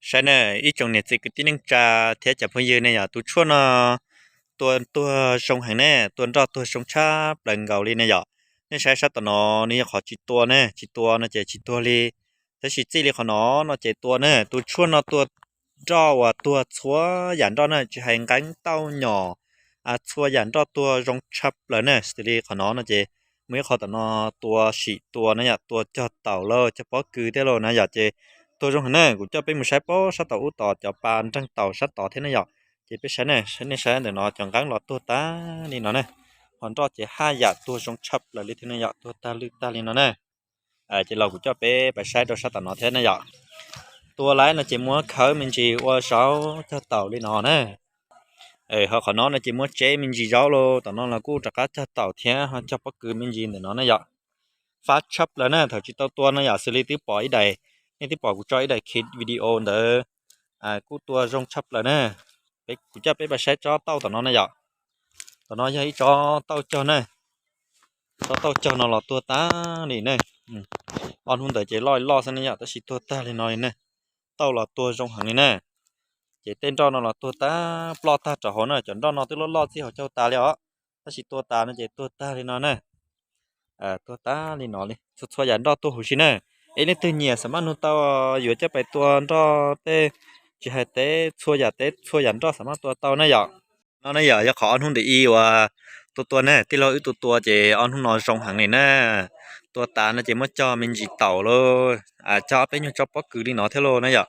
Saib na, ib tsoom niam txiv kwv tij neej tsa thiab cov phooj ywg ne yom, tus tshuaj no tua tuag zoo heev ne, tua nroj tuag zoo tshaj plaws nkaus li ne yom. Nej saib sab tom no, nws yog qhov tsis tua ne, tsis tua no ces tsis tuag li. Tab sis txij li qhov no no ces tua ne, tus tshuaj no tua nroj uas tuag txhua yam nroj na, tsis hais nqeeb tauj nyom, txhua yam nroj tuag zoo tshaj plaws na. Xws li qhov no no ces muaj ib qho tom no tua sim tua na yom, tua cog taum lauj, cog pob kws thiab lauj na yom, ces tuag zoo heev na. Kuv coj peb mus saib pob sab tom ub tos cov pas nreeg taum sab tod thiab ne yom. Ces peb saib ne, nej saib ntawm no cov nqeeb los tuag tag li no na. Ho nroj ces haj yam tuag zoo tshaj plaws li thiab ne yom, tuag tag lwj tag li no na. Ces los kuv coj peb pais saib rau sab tom no thiab ne yom. Tua lawm no ces muab khawb me ntsis ua saub cog taum li no na. Ho qhov no no ces muab tseb me ntsis zaub los tom no los kuj rov qab cog taum thiab ho cog pob kws me ntsis ntawm no ne yom. Fab tshaj plaws na, thaum tsis tau tua no yom, xws li twb pom ib daim, nej twb pom kuv tso ib daim clip video ntawd, kuj tua zoo tshaj plaws na. Kuv coj peb pais saib tsob tauj tom no na yom. Tom no yog ib tsob tauj cog na. Tsob tauj cog no los tuag tag li ne. Ob hnub ntawd ces loj loj xwb ne yom, tab sis tuag tag li no li ne. Tauj los tuag zoo heev li na. Ces tej nroj no los tuag tag ploj tag rau hauv na, cov nroj no twb loj loj txij hauv caug tas li os. Tab sis tua tas no ces tuag tag li no na. Tuag tag li no li, txhua txhua yam nroj tuag huv si na. Es leej twg nyiam xam maj nug tau, yuav coj pais tua nroj tej, tsis hais teb txhua yam teb txhua yam nroj xam maj tua tau na yom. No ne yom, yog qhov ob hnub ntawm ib uas tua tua ne, tij laug wb tua tua ces ob hnub no zoo heev li na. Tua tas no ces muab cog me ntsis taum lauj, cog ob peb nyuag tsob pob kws li no thiab lauj na yom.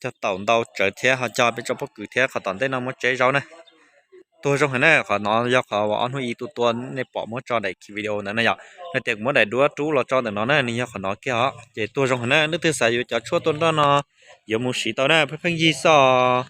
Cog taum ntau tsawv thiab ho cog peb tsob pob kws thiab qhov tom ntej no muab tseb zaub na. Tuag zoo heev na, qhov no yog qhov uas ob hnub ib tua tua nej pom muab tso daim video ntawd na yom. No tias kuv muab daim duab rub los tso ntawm no na, nws yog qhov no kiag os. Ces tuag zoo heev na, leej twg xav yuav cov tshuaj tua nroj no yuav mus siv tau na, pheej pheej yig xwb os.